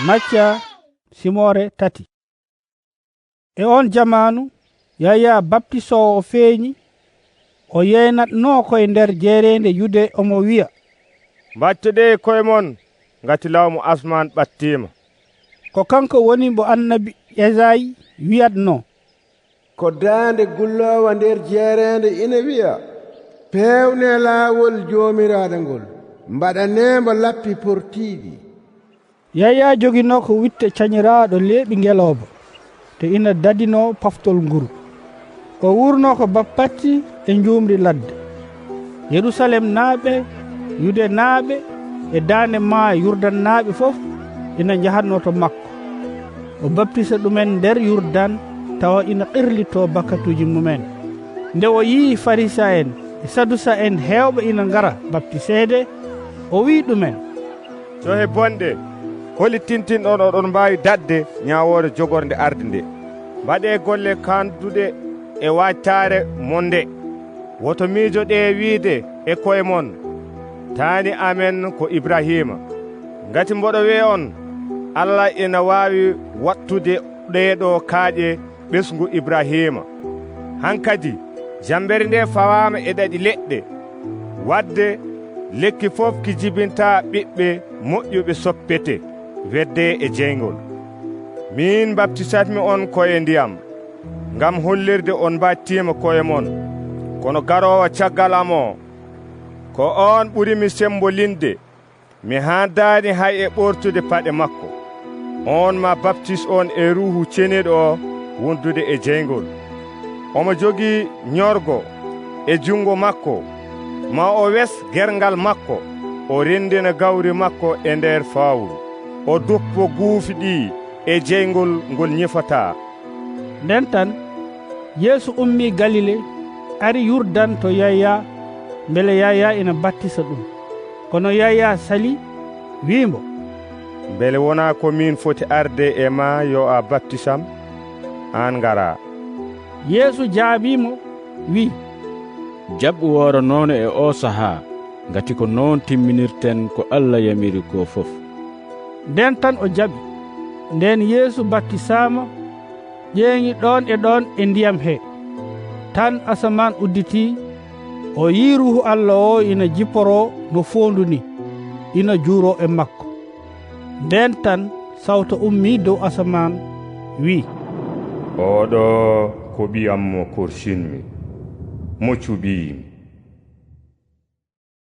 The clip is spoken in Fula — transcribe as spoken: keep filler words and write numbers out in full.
Macca simoore tati. E oon jamaanu, Yaya baptisoowo feeñi, o yeynatnoo koye nder jeereende Yude, omo wiya: "Mbaɗtodee koye mon, ngati laamu asmaan ɓattiima." Ko kanko woni mo annabi Esayi wiyatnoo: "Ko daande gulloowa nder jeereende ina wiya: 'Peewnee laawol Joomiraaɗo ngol, mbaɗanee mbo lappi portiiɗi.'" Yaya joginoo ko witte cañiraaɗo leeɓi ngelooba, te ina dadinoo paftol nguru. O wuurnoo ko bappatti e njuumri ladde. Yerusalemnaaɓe, Yudenaaɓe e daande maayo Yurdannaaɓe fof ina njahatnoo to makko. O baptisa ɗumen nder Yurdan, tawa ina qirlitoo bakkatuuji mumen. Nde o yiyi Farisa'en e Sadusa'en heewɓe ina ngara baptiseede, o wiyi ɗumen: "Cohe bonɗe, holi tintinɗon oɗon mbaawi daɗde ñaawoore jogornde arde nde? Mbaɗee golle kaanduɗe e waajtaare mon nde. Woto miijoɗee wiide e koye mon: 'Taani amen ko Ibrahiima.' Ngati mboɗo wiya on, Allah ina waawi waɗtude ɗee ɗoo kaaƴe ɓesngu Ibrahiima. Hankadi, jammbere nde fawaama e ɗaɗi leɗɗe. Waɗde lekki fof ki jibinta ɓiɓɓe moƴƴuɓe soppete, wedde e jeyngol. Miin mbaptisatmi on ko e ndiyam, ngam hollirde on mbaɗtiima koye mon. Kono garoowo caggal am o, ko oon ɓuri mi sembolinde. Mi haandaani hay e ɓoortude paɗe makko. Oon ma baptis on e Ruuhu Ceniiɗo o wondude e jeyngol. Omo jogii ñorgo e junngo makko, ma o wes gerngal makko, o renndina gawri makko e nder fawru, o duppo guufi ɗi e jeyngol ngol ñifataa." Nden tan, Yeesu ummii Galile, ari Yurdan to Yaya, mbele Yaya ina battisa ɗum. Kono Yaya salii, wii mbo: "Mbele wonaa ko miin foti arde e maa yo a baptisam, aan ngaraa?" Yeesu jaabii mo, wii: "Jaɓ wooro noon e oo sahaa, ngati ko noon timminirten ko Allah yamiri ko fof." Nden tan o jaɓi. Nden Yeesu baptisaama, ƴeeŋi ɗoon e ɗoon e ndiyam he. Tan asamaan udditii, o yii Ruuhu Allah o ina jiporoo no foondu ni, ina juuroo e makko. Nden tan sawto ummii dow asamaan, wii: "Oo ɗoo ko Ɓiyam mo korsinmi, mo cuɓiimi."